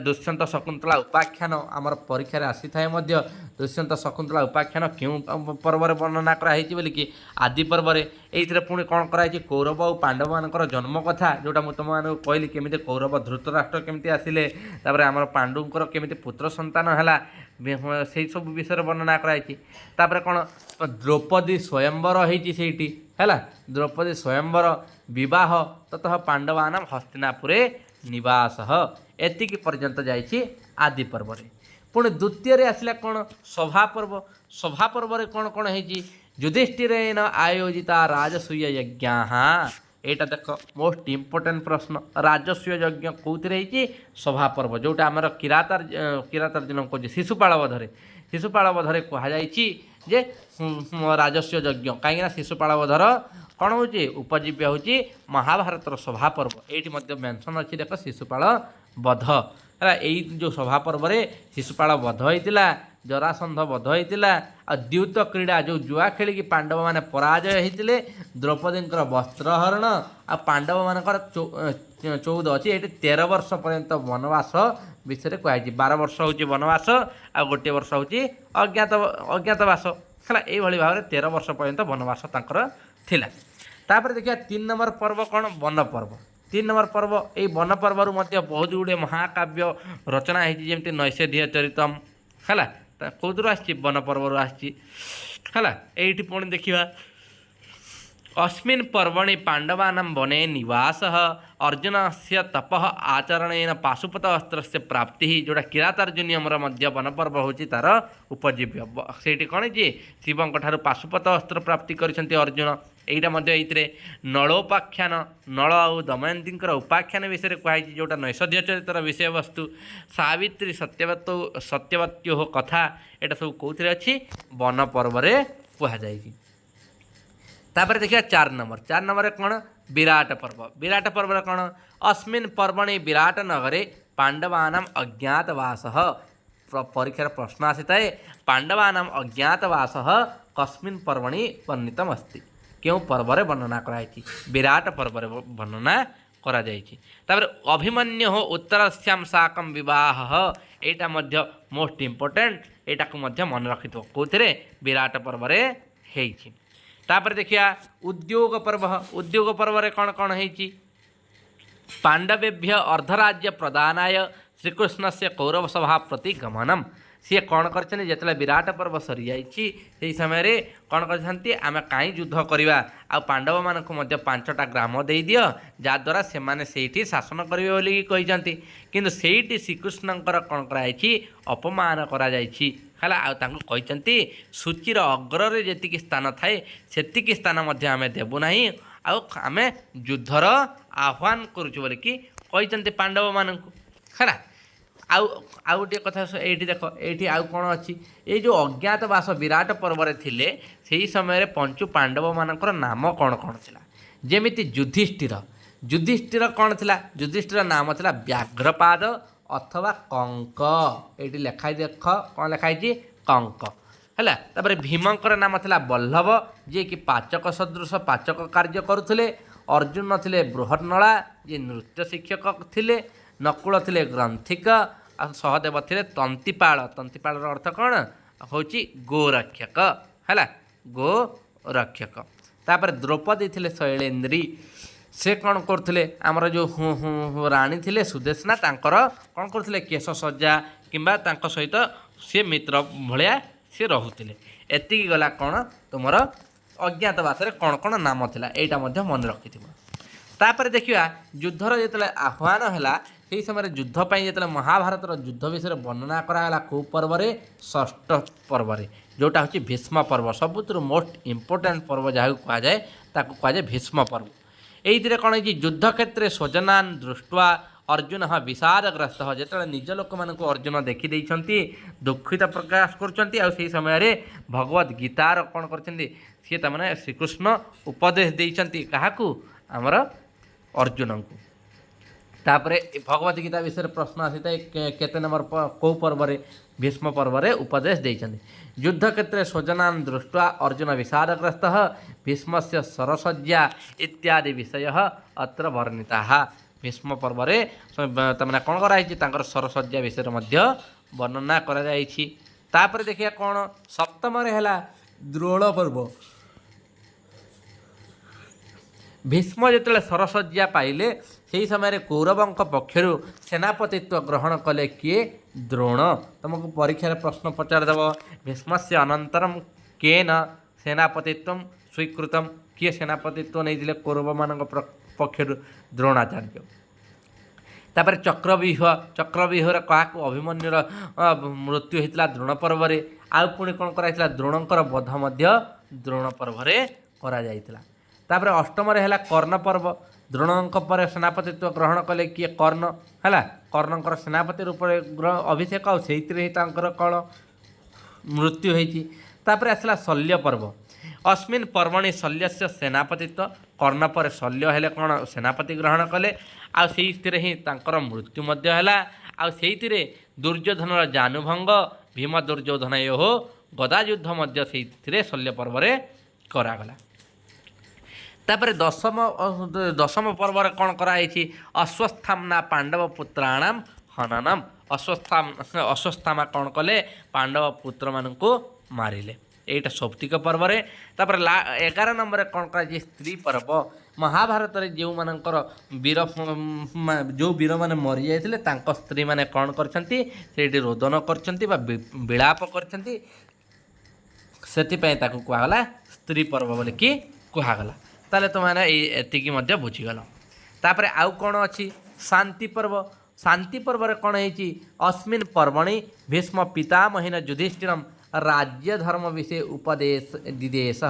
ଦୁଷ୍ୟନ୍ତ ଶକୁନ୍ତଳା ଉପାଖ୍ୟାନ ଆମର ପରୀକ୍ଷାରେ ଆସିଥାଏ ମଧ୍ୟ। ଦୁଷ୍ୟନ୍ତ ଶକୁନ୍ତଳା ଉପାଖ୍ୟାନ କେଉଁ ପର୍ବରେ ବର୍ଣ୍ଣନା କରାହେଇଛି ବୋଲିକି, ଆଦି ପର୍ବରେ। ଏଇଥିରେ ପୁଣି କ'ଣ କରାହେଇଛି? କୌରବ ଆଉ ପାଣ୍ଡବମାନଙ୍କର ଜନ୍ମ କଥା, ଯେଉଁଟା ମୁଁ ତୁମମାନଙ୍କୁ କହିଲି, କେମିତି କୌରବ ଧୃତରାଷ୍ଟ୍ର କେମିତି ଆସିଲେ, ତାପରେ ଆମର ପାଣ୍ଡୁଙ୍କର କେମିତି ପୁତ୍ର ସନ୍ତାନ ହେଲା, ସେଇ ସବୁ ବିଷୟରେ ବର୍ଣ୍ଣନା କରାହେଇଛି। ତାପରେ କ'ଣ? ଦ୍ରୌପଦୀ ସ୍ୱୟମ୍ବର ହେଇଛି ସେଇଠି, ହେଲା। ଦ୍ରୌପଦୀ ସ୍ୱୟମ୍ବର, ବିବାହ, ତତଃ ପାଣ୍ଡବାନାମ ହସ୍ତିନାପୁରେ ନିବାସ, ଏତିକି ପର୍ଯ୍ୟନ୍ତ ଯାଇଛି ଆଦି ପର୍ବରେ। ପୁଣି ଦ୍ୱିତୀୟରେ ଆସିଲା କ'ଣ? ସଭା ପର୍ବ। ସଭା ପର୍ବରେ କ'ଣ କ'ଣ ହେଇଛି? ଯୁଧିଷ୍ଠିରେନ ଆୟୋଜିତା ରାଜସୂୟ ଯଜ୍ଞାଃ। ଏଇଟା ଦେଖ, ମୋଷ୍ଟ ଇମ୍ପୋର୍ଟାଣ୍ଟ ପ୍ରଶ୍ନ। ରାଜସୂୟ ଯଜ୍ଞ କେଉଁଥିରେ ହେଇଛି? ସଭା ପର୍ବ, ଯେଉଁଟା ଆମର କିରାତାର୍ଜୁନ କହୁଛି, ଶିଶୁପାଳ ବଧରେ। ଶିଶୁପାଳ ବଧରେ କୁହାଯାଇଛି ଯେ ରାଜସୂୟ ଯଜ୍ଞ, କାହିଁକିନା ଶିଶୁପାଳ ବଧର କ'ଣ ହେଉଛି? ଉପଜୀବ୍ୟ ହେଉଛି ମହାଭାରତର ସଭା ପର୍ବ। ଏଇଠି ମଧ୍ୟ ମେନସନ୍ ଅଛି ଦେଖ, ଶିଶୁପାଳ ବଧ ହେଲା। ଏଇ ଯେଉଁ ସଭା ପର୍ବରେ ଶିଶୁପାଳ ବଧ ହେଇଥିଲା, ଜରାସନ୍ଧ ବଧ ହେଇଥିଲା, ଆଉ ଦ୍ୟୁତ କ୍ରୀଡ଼ା ଯେଉଁ ଜୁଆ ଖେଳିକି ପାଣ୍ଡବମାନେ ପରାଜୟ ହେଇଥିଲେ, ଦ୍ରୌପଦୀଙ୍କର ବସ୍ତ୍ରହରଣ, ଆଉ ପାଣ୍ଡବମାନଙ୍କର 14 ଅଛି ଏଇଠି, 13 ବର୍ଷ ପର୍ଯ୍ୟନ୍ତ ବନବାସ ବିଷୟରେ କୁହାଯାଇଛି। 12 ବର୍ଷ ହେଉଛି ବନବାସ ଆଉ ଗୋଟିଏ ବର୍ଷ ହେଉଛି ଅଜ୍ଞାତବାସ, ହେଲା। ଏଇଭଳି ଭାବରେ 13 ବର୍ଷ ପର୍ଯ୍ୟନ୍ତ ବନବାସ ତାଙ୍କର ଥିଲା। ତାପରେ ଦେଖିବା 3 ନମ୍ବର ପର୍ବ କ'ଣ? ବନ ପର୍ବ। 3 ନମ୍ବର ପର୍ବ, ଏଇ ବନ ପର୍ବରୁ ମଧ୍ୟ ବହୁତ ଗୁଡ଼ିଏ ମହାକାବ୍ୟ ରଚନା ହେଇଛି, ଯେମିତି ନୈଷଧୀୟ ଚରିତମ, ହେଲା। କେଉଁଥିରୁ ଆସିଛି? ବନ ପର୍ବରୁ ଆସିଛି, ହେଲା। ଏଇଠି ପୁଣି ଦେଖିବା, ଅସ୍ମିନ୍ ପର୍ବଣି ପାଣ୍ଡବାନାಂ ବନେ ନିବାସः, ଅର୍ଜୁନସ୍ୟ ତପଃ ଆଚରଣେନ ପାଶୁପତ ଅସ୍ତ୍ରସ୍ୟ ପ୍ରାପ୍ତିः, ଯେଉଁଟା କିରାତାର୍ଜୁନୀୟମର ମଧ୍ୟ ବନପର୍ବ ହେଉଛି ତାର ଉପଜୀବ୍ୟ। ସେଇଠି କ'ଣ ହେଇଛି? ଶିବଙ୍କ ଠାରୁ ପାଶୁପତ ଅସ୍ତ୍ର ପ୍ରାପ୍ତି କରିଛନ୍ତି ଅର୍ଜୁନ। ଏଇଟା ମଧ୍ୟ ଏଇଥିରେ ନଳୋପାଖ୍ୟାନ, ନଳ ଆଉ ଦମୟନ୍ତୀଙ୍କର ଉପାଖ୍ୟାନ ବିଷୟରେ କୁହାହେଇଛି, ଯେଉଁଟା ନୈଷଧୀୟ ଚରିତ୍ରର ବିଷୟବସ୍ତୁ। ସାବିତ୍ରୀ ସତ୍ୟବତ୍ୟୋହ କଥା, ଏଇଟା ସବୁ କେଉଁଥିରେ ଅଛି? ବନ ପର୍ବରେ କୁହାଯାଇଛି। ତାପରେ ଦେଖିବା 4 ନମ୍ବର। 4 ନମ୍ବରରେ କ'ଣ? ବିରାଟ ପର୍ବ। ବିରାଟ ପର୍ବରେ କ'ଣ? ଅସ୍ମିନ୍ ପର୍ବଣି ବିରାଟ ନଗରେ ପାଣ୍ଡବାନାମ ଅଜ୍ଞାତବାସः। ପରୀକ୍ଷାର ପ୍ରଶ୍ନ ଆସିଥାଏ, ପାଣ୍ଡବାନାମ ଅଜ୍ଞାତବାସः କସ୍ମିନ୍ ପର୍ବଣି ବର୍ଣ୍ଣିତମ୍ ଅସ୍ତି? କେଉଁ ପର୍ବରେ ବର୍ଣ୍ଣନା କରାଯାଇଛି? ବିରାଟ ପର୍ବରେ ବର୍ଣ୍ଣନା କରାଯାଇଛି। ତାପରେ ଅଭିମନ୍ୟୁ ଉତ୍ତରସ୍ୟାମ ସାକମ ବିବାହ, ଏଇଟା ମଧ୍ୟ ମୋଷ୍ଟ ଇମ୍ପୋର୍ଟାଣ୍ଟ, ଏଇଟାକୁ ମଧ୍ୟ ମନେ ରଖିଥିବ, କେଉଁଥିରେ? ବିରାଟ ପର୍ବରେ ହେଇଛି। ତାପରେ ଦେଖିବା ଉଦ୍ୟୋଗ ପର୍ବ। ଉଦ୍ୟୋଗ ପର୍ବରେ କ'ଣ କ'ଣ ହେଇଛି? ପାଣ୍ଡବେଭ୍ୟ ଅର୍ଦ୍ଧରାଜ୍ୟ ପ୍ରଦାନାୟ ଶ୍ରୀକୃଷ୍ଣସ୍ୟ କୌରବ ସଭା ପ୍ରତି ଗମନମ୍। ସିଏ କ'ଣ କରିଛନ୍ତି? ଯେତେବେଳେ ବିରାଟ ପର୍ବ ସରିଯାଇଛି, ସେହି ସମୟରେ କ'ଣ କରିଛନ୍ତି? ଆମେ କାହିଁ ଯୁଦ୍ଧ କରିବା, ଆଉ ପାଣ୍ଡବମାନଙ୍କୁ ମଧ୍ୟ 5ଟା ଗ୍ରାମ ଦେଇଦିଅ, ଯାହାଦ୍ୱାରା ସେମାନେ ସେଇଠି ଶାସନ କରିବେ ବୋଲିକି କହିଛନ୍ତି। କିନ୍ତୁ ସେଇଠି ଶ୍ରୀକୃଷ୍ଣଙ୍କର କ'ଣ କରାଯାଇଛି? ଅପମାନ କରାଯାଇଛି, ହେଲା। ଆଉ ତାଙ୍କୁ କହିଛନ୍ତି, ସୂଚୀର ଅଗ୍ରରେ ଯେତିକି ସ୍ଥାନ ଥାଏ ସେତିକି ସ୍ଥାନ ମଧ୍ୟ ଆମେ ଦେବୁ ନାହିଁ, ଆଉ ଆମେ ଯୁଦ୍ଧର ଆହ୍ୱାନ କରୁଛୁ ବୋଲିକି କହିଛନ୍ତି ପାଣ୍ଡବମାନଙ୍କୁ, ହେଲା। ଆଉ ଗୋଟିଏ କଥା ଏଇଠି ଦେଖ, ଏଇଠି ଆଉ କ'ଣ ଅଛି? ଏଇ ଯେଉଁ ଅଜ୍ଞାତବାସ ବିରାଟ ପର୍ବରେ ଥିଲେ, ସେହି ସମୟରେ ପଞ୍ଚୁ ପାଣ୍ଡବମାନଙ୍କର ନାମ କ'ଣ କ'ଣ ଥିଲା? ଯେମିତି ଯୁଧିଷ୍ଠିର, ଯୁଧିଷ୍ଠିର କ'ଣ ଥିଲା? ଯୁଧିଷ୍ଠିର ନାମ ଥିଲା ବ୍ୟାଘ୍ରପାଦ ଅଥବା କଙ୍କ। ଏଇଠି ଲେଖା ହେଇଛି ଦେଖ, କ'ଣ ଲେଖା ହେଇଛି? କଙ୍କ, ହେଲା। ତାପରେ ଭୀମଙ୍କର ନାମ ଥିଲା ବଲ୍ଲଭ, ଯିଏକି ପାଚକ ସଦୃଶ ପାଚକ କାର୍ଯ୍ୟ କରୁଥିଲେ। ଅର୍ଜୁନ ଥିଲେ ବୃହନ୍ନଳା, ଯିଏ ନୃତ୍ୟ ଶିକ୍ଷକ ଥିଲେ। ନକୁଳ ଥିଲେ ଗ୍ରନ୍ଥିକ, ଆଉ ସହଦେବ ଥିଲେ ତନ୍ତିପାଳ। ତନ୍ତିପାଳର ଅର୍ଥ କ'ଣ ହେଉଛି? ଗୋରକ୍ଷକ, ହେଲା, ଗୋରକ୍ଷକ। ତାପରେ ଦ୍ରୌପଦୀ ଥିଲେ ଶୈଳେନ୍ଦ୍ରୀ, ସେ କ'ଣ କରୁଥିଲେ? ଆମର ଯେଉଁ ରାଣୀ ଥିଲେ ସୁଦେଷ୍ଣା, ତାଙ୍କର କ'ଣ କରୁଥିଲେ? କେଶ ସଜ୍ଜା କିମ୍ବା ତାଙ୍କ ସହିତ ସିଏ ମିତ୍ର ଭଳିଆ ସିଏ ରହୁଥିଲେ। ଏତିକି ଗଲା କ'ଣ ତୁମର ଅଜ୍ଞାତବାସରେ କ'ଣ କ'ଣ ନାମ ଥିଲା, ଏଇଟା ମଧ୍ୟ ମନେ ରଖିଥିବ। ତାପରେ ଦେଖିବା ଯୁଦ୍ଧର ଯେତେବେଳେ ଆହ୍ୱାନ ହେଲା, ସେହି ସମୟରେ ଯୁଦ୍ଧ ପାଇଁ ଯେତେବେଳେ ମହାଭାରତର ଯୁଦ୍ଧ ବିଷୟରେ ବର୍ଣ୍ଣନା କରାଗଲା, କେଉଁ ପର୍ବରେ? ଷଷ୍ଠ ପର୍ବରେ, ଯେଉଁଟା ହେଉଛି ଭୀଷ୍ମ ପର୍ବ। ସବୁଥିରୁ ମୋଷ୍ଟ ଇମ୍ପୋର୍ଟାଣ୍ଟ ପର୍ବ ଯାହାକୁ କୁହାଯାଏ, ତାକୁ କୁହାଯାଏ ଭୀଷ୍ମ ପର୍ବ। ଏଇଥିରେ କ'ଣ ହେଇଛି? ଯୁଦ୍ଧ କ୍ଷେତ୍ରରେ ସ୍ୱଜନାନ ଦୃଷ୍ଟ୍ୱା ଅର୍ଜୁନ ବିଷାଦଗ୍ରସ୍ତ। ଯେତେବେଳେ ନିଜ ଲୋକମାନଙ୍କୁ ଅର୍ଜୁନ ଦେଖିଦେଇଛନ୍ତି, ଦୁଃଖିତ ପ୍ରକାଶ କରୁଛନ୍ତି। ଆଉ ସେହି ସମୟରେ ଭଗବତ ଗୀତାର କ'ଣ କରିଛନ୍ତି ସିଏ? ତାମାନେ ଶ୍ରୀକୃଷ୍ଣ ଉପଦେଶ ଦେଇଛନ୍ତି କାହାକୁ? ଆମର ଅର୍ଜୁନଙ୍କୁ। ତାପରେ ଭଗବତ ଗୀତା ବିଷୟରେ ପ୍ରଶ୍ନ ଆସିଥାଏ, କେତେ ନମ୍ବର କେଉଁ ପର୍ବରେ? ଭୀଷ୍ମ ପର୍ବରେ ଉପଦେଶ ଦେଇଛନ୍ତି। ଯୁଦ୍ଧ କ୍ଷେତ୍ରେ ସ୍ୱଜନାନ ଦୃଷ୍ଟ୍ୱା ଅର୍ଜୁନ ବିଷାଦଗ୍ରସ୍ତ, ଭୀଷ୍ମସ୍ୟ ସରସଜ୍ଜା ଇତ୍ୟାଦି ବିଷୟ ଅତ୍ର ବର୍ଣ୍ଣିତାः। ଭୀଷ୍ମ ପର୍ବରେ ତାମାନେ କ'ଣ କରାହେଇଛି? ତାଙ୍କର ସରସଜ୍ଜା ବିଷୟରେ ମଧ୍ୟ ବର୍ଣ୍ଣନା କରାଯାଇଛି। ତାପରେ ଦେଖିବା କ'ଣ, ସପ୍ତମରେ ହେଲା ଦ୍ରୋଣ ପର୍ବ। ଭୀଷ୍ମ ଯେତେବେଳେ ସରସଜ୍ଜା ପାଇଲେ, ସେହି ସମୟରେ କୌରବଙ୍କ ପକ୍ଷରୁ ସେନାପତିତ୍ୱ ଗ୍ରହଣ କଲେ କିଏ? ଦ୍ରୋଣ। ତୁମକୁ ପରୀକ୍ଷାରେ ପ୍ରଶ୍ନ ପଚାରିଦେବ, ଭୀଷ୍ମସ୍ୟ ଅନନ୍ତରମ କେନ ସେନାପତିତ୍ୱ ସ୍ୱୀକୃତମ? କିଏ ସେନାପତିତ୍ୱ ନେଇଥିଲେ କୌରବମାନଙ୍କ ପକ୍ଷରୁ? ଦ୍ରୋଣାଚାର୍ଯ୍ୟ। ତାପରେ ଚକ୍ରବ୍ୟୁହ। ଚକ୍ରବ୍ୟୁହରେ କାହାକୁ? ଅଭିମନ୍ୟୁର ମୃତ୍ୟୁ ହେଇଥିଲା ଦ୍ରୋଣ ପର୍ବରେ। ଆଉ ପୁଣି କ'ଣ କରାଯାଇଥିଲା? ଦ୍ରୋଣଙ୍କର ବଧ ମଧ୍ୟ ଦ୍ରୋଣ ପର୍ବରେ କରାଯାଇଥିଲା। ତାପରେ ଅଷ୍ଟମରେ ହେଲା କର୍ଣ୍ଣ ପର୍ବ। ଦ୍ରୋଣଙ୍କ ପରେ ସେନାପତିତ୍ୱ ଗ୍ରହଣ କଲେ କିଏ? କର୍ଣ୍ଣ। ହେଲା, କର୍ଣ୍ଣଙ୍କର ସେନାପତି ରୂପରେ ଅଭିଷେକ, ଆଉ ସେଇଥିରେ ହିଁ ତାଙ୍କର କ'ଣ ମୃତ୍ୟୁ ହେଇଛି। ତାପରେ ଆସିଲା ଶଲ୍ୟ ପର୍ବ। ଅସ୍ମିନ୍ ପର୍ବଣି ଶଲ୍ୟସ୍ୟ ସେନାପତିତ୍ୱ। କର୍ଣ୍ଣ ପରେ ଶଲ୍ୟ ହେଲେ କ'ଣ ସେନାପତି ଗ୍ରହଣ କଲେ, ଆଉ ସେଇଥିରେ ହିଁ ତାଙ୍କର ମୃତ୍ୟୁ ମଧ୍ୟ ହେଲା। ଆଉ ସେଇଥିରେ ଦୁର୍ଯ୍ୟୋଧନର ଜାନୁଭଙ୍ଗ, ଭୀମ ଦୁର୍ଯ୍ୟୋଧନ ଏହୋ ଗଦା ଯୁଦ୍ଧ ମଧ୍ୟ ସେଇଥିରେ ଶଲ୍ୟ ପର୍ବରେ କରାଗଲା। ତାପରେ ଦଶମ ପର୍ବରେ କ'ଣ କରାଯାଇଛି? ଅଶ୍ୱତ୍ଥାମ୍ନା ପାଣ୍ଡବ ପୁତ୍ରାଣାମ ହନନମ। ଅଶ୍ୱତ୍ଥାମା କ'ଣ କଲେ? ପାଣ୍ଡବ ପୁତ୍ରମାନଙ୍କୁ ମାରିଲେ। ଏଇଟା ସୌପ୍ତିକ ପର୍ବରେ। ତାପରେ 11 ନମ୍ବରରେ କ'ଣ କରାଯାଇଛି? ସ୍ତ୍ରୀ ପର୍ବ। ମହାଭାରତରେ ଯେଉଁମାନଙ୍କର ବୀର, ଯେଉଁ ବୀରମାନେ ମରିଯାଇଥିଲେ, ତାଙ୍କ ସ୍ତ୍ରୀମାନେ କ'ଣ କରିଛନ୍ତି? ସେଇଠି ରୋଦନ କରିଛନ୍ତି ବା ବିଳାପ କରିଛନ୍ତି। ସେଥିପାଇଁ ତାକୁ କୁହାଗଲା ସ୍ତ୍ରୀ ପର୍ବ ବୋଲିକି କୁହାଗଲା। ତାହେଲେ ତୁମେମାନେ ଏଇ ଏତିକି ମଧ୍ୟ ବୁଝିଗଲ। ତାପରେ ଆଉ କ'ଣ ଅଛି? ଶାନ୍ତି ପର୍ବ। ଶାନ୍ତି ପର୍ବରେ କ'ଣ ହେଇଛି? ଅସ୍ମିନ୍ ପର୍ବଣି ଭୀଷ୍ମ ପିତାମହୀନ ଯୁଧିଷ୍ଠିରମ ରାଜ୍ୟ ଧର୍ମ ବିଷୟ ଉପଦେଶ ଦିଦେଶ।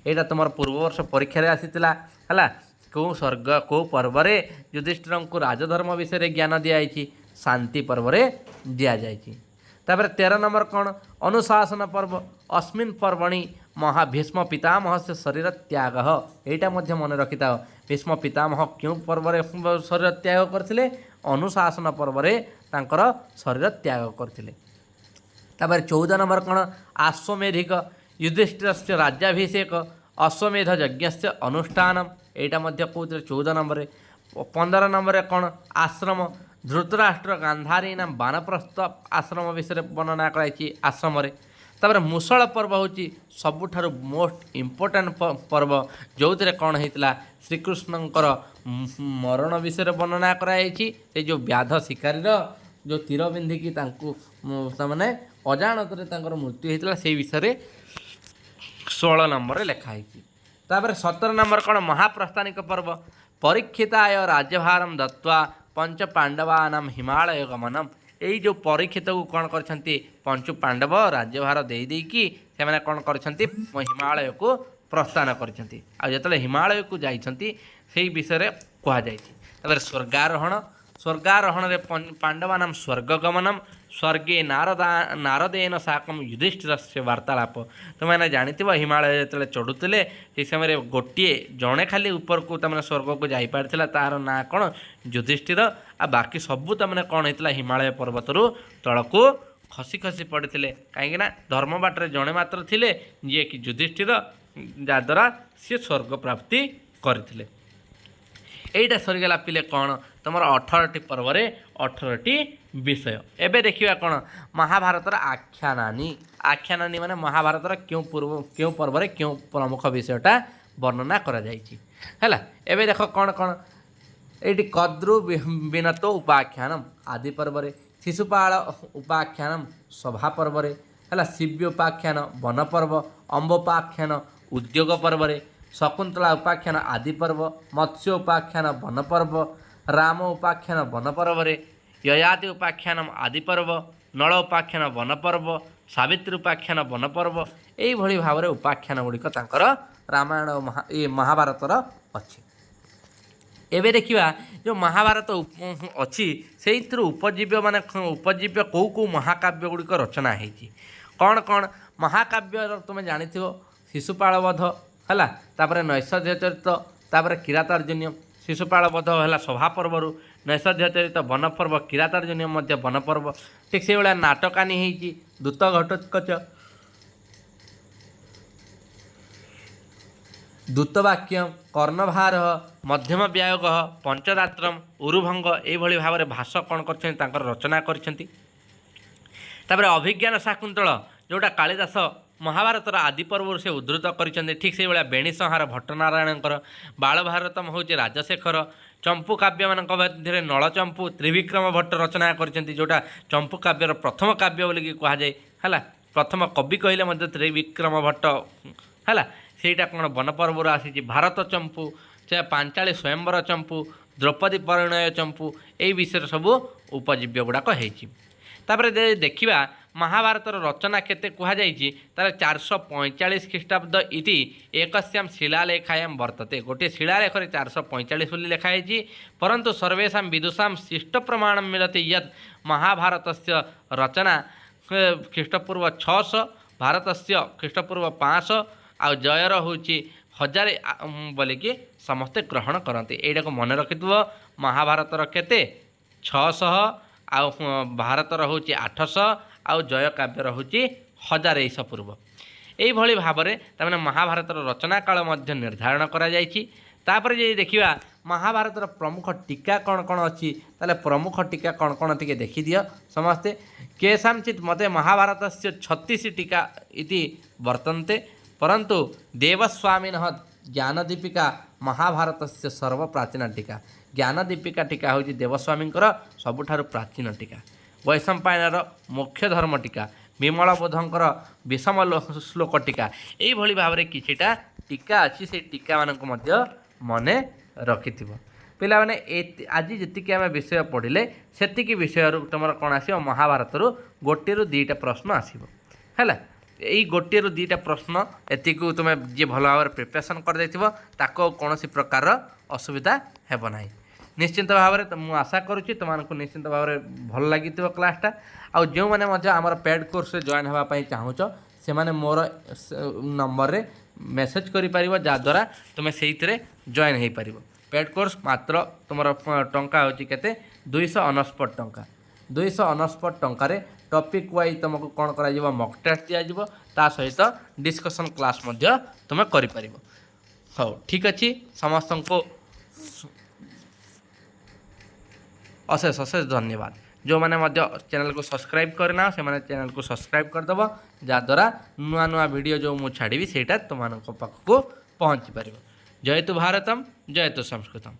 ଏଇଟା ତୁମର ପୂର୍ବବର୍ଷ ପରୀକ୍ଷାରେ ଆସିଥିଲା। ହେଲା, କେଉଁ ସ୍ୱର୍ଗ କେଉଁ ପର୍ବରେ ଯୁଧିଷ୍ଠିରଙ୍କୁ ରାଜଧର୍ମ ବିଷୟରେ ଜ୍ଞାନ ଦିଆଯାଇଛି? ଶାନ୍ତି ପର୍ବରେ ଦିଆଯାଇଛି। ତାପରେ 13 ନମ୍ବର କ'ଣ? ଅନୁଶାସନ ପର୍ବ। ଅସ୍ମିନ୍ ପର୍ବଣି ମହାଭୀଷ୍ମ ପିତାମହସ୍ୟ ଶରୀର ତ୍ୟାଗ। ଏଇଟା ମଧ୍ୟ ମନେ ରଖିଥାଅ। ଭୀଷ୍ମ ପିତାମହ କେଉଁ ପର୍ବରେ ଶରୀର ତ୍ୟାଗ କରିଥିଲେ? ଅନୁଶାସନ ପର୍ବରେ ତାଙ୍କର ଶରୀର ତ୍ୟାଗ କରିଥିଲେ। ତାପରେ 14 ନମ୍ବର କ'ଣ? ଆଶ୍ୱମେଧିକ। ଯୁଧିଷ୍ଠିରସ୍ୟ ରାଜ୍ୟାଭିଷେକ, ଅଶ୍ୱମେଧ ଯଜ୍ଞସ୍ୟ ଅନୁଷ୍ଠାନ। ଏଇଟା ମଧ୍ୟ କହୁଥିଲେ 14 ନମ୍ବରରେ। 15 ନମ୍ବରରେ କ'ଣ? ଆଶ୍ରମ। ଧୃତରାଷ୍ଟ୍ର ଗାନ୍ଧାରୀ ନାମ ବାନପ୍ରସ୍ଥ ଆଶ୍ରମ ବିଷୟରେ ବର୍ଣ୍ଣନା କରାଯାଇଛି ଆଶ୍ରମରେ। ତାପରେ ମୁସଳ ପର୍ବ ହେଉଛି ସବୁଠାରୁ ମୋଷ୍ଟ ଇମ୍ପୋର୍ଟାଣ୍ଟ ପର୍ବ, ଯେଉଁଥିରେ କ'ଣ ହେଇଥିଲା? ଶ୍ରୀକୃଷ୍ଣଙ୍କର ମରଣ ବିଷୟରେ ବର୍ଣ୍ଣନା କରାଯାଇଛି। ସେ ଯେଉଁ ବ୍ୟାଧ ଶିକାରୀର ଯେଉଁ ତୀର ବିନ୍ଧିକି ତାଙ୍କୁ ତାମାନେ ଅଜାଣତରେ ତାଙ୍କର ମୃତ୍ୟୁ ହେଇଥିଲା, ସେଇ ବିଷୟରେ 16 ନମ୍ବରରେ ଲେଖା ହେଇଛି। ତାପରେ 17 ନମ୍ବର କ'ଣ? ମହାପ୍ରସ୍ଥାନିକ ପର୍ବ। ପରୀକ୍ଷିତାୟ ରାଜ୍ୟଭାରମ ଦତ୍ୱା ପଞ୍ଚ ପାଣ୍ଡବାନାମ ହିମାଳୟ ଗମନମ। ଏଇ ଯେଉଁ ପରୀକ୍ଷିତକୁ କ'ଣ କରିଛନ୍ତି? ପଞ୍ଚୁ ପାଣ୍ଡବ ରାଜ୍ୟଭାର ଦେଇ ଦେଇକି ସେମାନେ କ'ଣ କରିଛନ୍ତି? ହିମାଳୟକୁ ପ୍ରସ୍ଥାନ କରିଛନ୍ତି। ଆଉ ଯେତେବେଳେ ହିମାଳୟକୁ ଯାଇଛନ୍ତି, ସେଇ ବିଷୟରେ କୁହାଯାଇଛି। ତାପରେ ସ୍ୱର୍ଗାରୋହଣ। ସ୍ୱର୍ଗାରୋହଣରେ ପାଣ୍ଡବାନାମ ସ୍ୱର୍ଗ ଗମନମ, ସ୍ୱର୍ଗେ ନାରଦେନ ସାକମ ଯୁଧିଷ୍ଠିରସ୍ୟ ବାର୍ତ୍ତାଳାପ। ତୁମେମାନେ ଜାଣିଥିବ, ହିମାଳୟ ଯେତେବେଳେ ଚଢ଼ୁଥିଲେ, ସେହି ସମୟରେ ଗୋଟିଏ ଜଣେ ଖାଲି ଉପରକୁ ତାମାନେ ସ୍ୱର୍ଗକୁ ଯାଇପାରିଥିଲା, ତାର ନାଁ କ'ଣ? ଯୁଧିଷ୍ଠିର। ଆଉ ବାକି ସବୁ ତାମାନେ କ'ଣ ହେଇଥିଲା? ହିମାଳୟ ପର୍ବତରୁ ତଳକୁ ଖସି ଖସି ପଡ଼ିଥିଲେ। କାହିଁକିନା ଧର୍ମ ବାଟରେ ଜଣେ ମାତ୍ର ଥିଲେ, ଯିଏକି ଯୁଧିଷ୍ଠିର, ଯାହାଦ୍ୱାରା ସିଏ ସ୍ୱର୍ଗ ପ୍ରାପ୍ତି କରିଥିଲେ। ଏଇଟା ସରିଗଲା ପିଲେ କ'ଣ ତୁମର 18ଟି ପର୍ବରେ 18ଟି ବିଷୟ। ଏବେ ଦେଖିବା କ'ଣ ମହାଭାରତର ଆଖ୍ୟାନାନୀ। ଆଖ୍ୟାନାନୀ ମାନେ ମହାଭାରତର କେଉଁ ପୂର୍ବ କେଉଁ ପର୍ବରେ କେଉଁ ପ୍ରମୁଖ ବିଷୟଟା ବର୍ଣ୍ଣନା କରାଯାଇଛି। ହେଲା, ଏବେ ଦେଖ କ'ଣ କ'ଣ ଏଇଠି। କଦ୍ରୁ ବିନତ ଉପାଖ୍ୟାନମ ଆଦି ପର୍ବରେ, ଶିଶୁପାଳ ଉପାଖ୍ୟାନମ ସଭା ପର୍ବରେ, ହେଲା, ଶିବ୍ୟ ଉପାଖ୍ୟାନ ବନ ପର୍ବ, ଅମ୍ବୋପାଖ୍ୟାନ ଉଦ୍ୟୋଗ ପର୍ବରେ, ଶକୁନ୍ତଳା ଉପାଖ୍ୟାନ ଆଦି ପର୍ବ, ମତ୍ସ୍ୟ ଉପାଖ୍ୟାନ ବନ ପର୍ବ, ରାମ ଉପାଖ୍ୟାନ ବନ ପର୍ବରେ, ଯୟାତି ଉପାଖ୍ୟାନ ଆଦି ପର୍ବ, ନଳ ଉପାଖ୍ୟାନ ବନ ପର୍ବ, ସାବିତ୍ରୀ ଉପାଖ୍ୟାନ ବନ ପର୍ବ। ଏଇଭଳି ଭାବରେ ଉପାଖ୍ୟାନ ଗୁଡ଼ିକ ତାଙ୍କର ରାମାୟଣ ଏ ମହାଭାରତର ଅଛି। ଏବେ ଦେଖିବା ଯେଉଁ ମହାଭାରତ ଅଛି, ସେଇଥିରୁ ଉପଜୀବ୍ୟ ମାନେ ଉପଜୀବ୍ୟ କେଉଁ କେଉଁ ମହାକାବ୍ୟ ଗୁଡ଼ିକ ରଚନା ହେଇଛି, କ'ଣ କ'ଣ ମହାକାବ୍ୟର। ତୁମେ ଜାଣିଥିବ ଶିଶୁପାଳ ବଧ ହେଲା, ତାପରେ ନୈଷଧ୍ୟ ଚରିତ୍ର, ତାପରେ କିରାତାର୍ଜୁନୀୟ। ଶିଶୁପାଳ ବଧ ହେଲା ସଭା ପର୍ବରୁ, ନୈଷଧ୍ୟ ଚରିତ ବନପର୍ବ, କିରାତାର୍ଜୁନୀୟ ମଧ୍ୟ ବନପର୍ବ। ଠିକ୍ ସେଇଭଳିଆ ନାଟକାନି ହେଇଛି, ଦୂତ ଘଟୋତ୍କଚ, ଦୂତବାକ୍ୟ, କର୍ଣ୍ଣଭାର, ମଧ୍ୟମ ବ୍ୟାୟୋଗ, ପଞ୍ଚରାତ୍ରମ, ଉରୁଭଙ୍ଗ, ଏଇଭଳି ଭାବରେ ଭାଷ କ'ଣ କରିଛନ୍ତି, ତାଙ୍କର ରଚନା କରିଛନ୍ତି। ତାପରେ ଅଭିଜ୍ଞାନ ଶାକୁନ୍ତଳ, ଯେଉଁଟା କାଳିଦାସ ମହାଭାରତର ଆଦି ପର୍ବରୁ ସେ ଉଦ୍ଧୃତ କରିଛନ୍ତି। ଠିକ୍ ସେଇଭଳିଆ ବେଣୀ ସଂହାର ଭଟ୍ଟନାରାୟଣଙ୍କର, ବାଳଭାରତମ ହେଉଛି ରାଜଶେଖର, ଚମ୍ପୁ କାବ୍ୟମାନଙ୍କ ମଧ୍ୟରେ ନଳଚମ୍ପୁ ତ୍ରିବିକ୍ରମ ଭଟ୍ଟ ରଚନା କରିଛନ୍ତି, ଯେଉଁଟା ଚମ୍ପୁ କାବ୍ୟର ପ୍ରଥମ କାବ୍ୟ ବୋଲିକି କୁହାଯାଏ। ହେଲା, ପ୍ରଥମ କବି କହିଲେ ମଧ୍ୟ ତ୍ରିବିକ୍ରମ ଭଟ୍ଟ। ହେଲା, ସେଇଟା କ'ଣ ବନପର୍ବରୁ ଆସିଛି। ଭାରତ ଚମ୍ପୁ, ସେ ପାଞ୍ଚାଳି ସ୍ୱୟଂବର ଚମ୍ପୁ, ଦ୍ରୌପଦୀ ପରିଣୟ ଚମ୍ପୁ, ଏଇ ବିଷୟରେ ସବୁ ଉପଜୀବ୍ୟ ଗୁଡ଼ାକ ହେଇଛି। ତାପରେ ଯଦି ଦେଖିବା ମହାଭାରତର ରଚନା କେତେ କୁହାଯାଇଛି, ତାହେଲେ 445 ଖ୍ରୀଷ୍ଟାବ୍ଦ ଇତି ଏକସ୍ୟାମ ଶିଳାଲେଖାୟାମ ବର୍ତ୍ତତେ। ଗୋଟିଏ ଶିଳାଲେଖରେ 445 ବୋଲି ଲେଖା ହେଇଛି। ପରନ୍ତୁ ସର୍ବେଷାಂ ବିଦୁଷାಂ ଶିଷ୍ଟ ପ୍ରମାଣ ମିଳତି ୟତ୍ ମହାଭାରତସ୍ୟ ରଚନା ଖ୍ରୀଷ୍ଟପୂର୍ବ 600, ଭାରତସ୍ୟ ଖ୍ରୀଷ୍ଟପୂର୍ବ 500, ଆଉ ଜୟର ହେଉଛି 1000 ବୋଲିକି ସମସ୍ତେ ଗ୍ରହଣ କରନ୍ତି। ଏଇଟାକୁ ମନେ ରଖିଥିବ, ମହାଭାରତର କେତେ 600, ଆଉ ଭାରତର ହେଉଛି 800, ଆଉ ଜୟ କାବ୍ୟର ହେଉଛି 1000 ଈଶ ପୂର୍ବ। ଏଇଭଳି ଭାବରେ ତାମାନେ ମହାଭାରତର ରଚନା କାଳ ମଧ୍ୟ ନିର୍ଦ୍ଧାରଣ କରାଯାଇଛି। ତାପରେ ଯଦି ଦେଖିବା ମହାଭାରତର ପ୍ରମୁଖ ଟୀକା କ'ଣ କ'ଣ ଅଛି, ତାହେଲେ ପ୍ରମୁଖ ଟୀକା କ'ଣ କ'ଣ ଟିକେ ଦେଖିଦିଅ ସମସ୍ତେ। କେଷାଂଚିତ ମତେ ମହାଭାରତସ୍ୟ 36 ଟୀକା ଇତି ବର୍ତ୍ତନ୍ତେ, ପରନ୍ତୁ ଦେବସ୍ୱାମିନଃ ଜ୍ଞାନଦୀପିକା ମହାଭାରତସ୍ୟ ସର୍ବପ୍ରାଚୀନ ଟୀକା। ଜ୍ଞାନଦୀପିକା ଟୀକା ହେଉଛି ଦେବସ୍ୱାମୀଙ୍କର ସବୁଠାରୁ ପ୍ରାଚୀନ ଟୀକା। ବୈଶମ୍ପାୟନର ମୁଖ୍ୟ ଧର୍ମ ଟୀକା, ବିମଳବୋଧଙ୍କର ବିଷମ ଶ୍ଲୋକ ଟୀକା, ଏଇଭଳି ଭାବରେ କିଛିଟା ଟୀକା ଅଛି, ସେଇ ଟୀକାମାନଙ୍କୁ ମଧ୍ୟ ମନେ ରଖିଥିବ। ପିଲାମାନେ, ଆଜି ଯେତିକି ଆମେ ବିଷୟ ପଢ଼ିଲେ ସେତିକି ବିଷୟରୁ ତୁମର କ'ଣ ଆସିବ, ମହାଭାରତରୁ ଗୋଟିଏରୁ ଦୁଇଟା ପ୍ରଶ୍ନ ଆସିବ। ହେଲା, ଏଇ ଗୋଟିଏରୁ ଦୁଇଟା ପ୍ରଶ୍ନ ଏତିକୁ ତୁମେ ଯିଏ ଭଲ ଭାବରେ ପ୍ରିପାରେସନ୍ କରିଦେଇଥିବ ତାକୁ ଆଉ କୌଣସି ପ୍ରକାରର ଅସୁବିଧା ହେବ ନାହିଁ। ନିଶ୍ଚିନ୍ତ ଭାବରେ ମୁଁ ଆଶା କରୁଛି ତୁମମାନଙ୍କୁ ନିଶ୍ଚିନ୍ତ ଭାବରେ ଭଲ ଲାଗିଥିବ କ୍ଲାସ୍ଟା। ଆଉ ଯେଉଁମାନେ ମଧ୍ୟ ଆମର ପେଡ଼୍ କୋର୍ସରେ ଜଏନ୍ ହେବା ପାଇଁ ଚାହୁଁଛ, ସେମାନେ ମୋର ନମ୍ବରରେ ମେସେଜ୍ କରିପାରିବ, ଯାହାଦ୍ୱାରା ତୁମେ ସେଇଥିରେ ଜଏନ୍ ହେଇପାରିବ। ପେଡ଼୍ କୋର୍ସ ମାତ୍ର ତୁମର ଟଙ୍କା ହେଉଛି କେତେ, 299 ଟଙ୍କା। 299 ଟଙ୍କାରେ ଟପିକ୍ ୱାଇଜ୍ ତୁମକୁ କ'ଣ କରାଯିବ, ମକ୍ ଟେଷ୍ଟ ଦିଆଯିବ, ତା ସହିତ ଡିସ୍କସନ୍ କ୍ଲାସ୍ ମଧ୍ୟ ତୁମେ କରିପାରିବ। ହଉ, ଠିକ୍ ଅଛି, ସମସ୍ତଙ୍କୁ ଅଶେଷ ଅଶେଷ ଧନ୍ୟବାଦ। ଯେଉଁମାନେ ମଧ୍ୟ ଚ୍ୟାନେଲକୁ ସବସ୍କ୍ରାଇବ୍ କରିନାହ, ସେମାନେ ଚ୍ୟାନେଲକୁ ସବସ୍କ୍ରାଇବ୍ କରିଦେବ, ଯାହାଦ୍ୱାରା ନୂଆ ନୂଆ ଭିଡ଼ିଓ ଯେଉଁ ମୁଁ ଛାଡ଼ିବି ସେଇଟା ତୁମମାନଙ୍କ ପାଖକୁ ପହଞ୍ଚି ପାରିବ। ଜୟତୁ ଭାରତମ, ଜୟତୁ ସଂସ୍କୃତମ।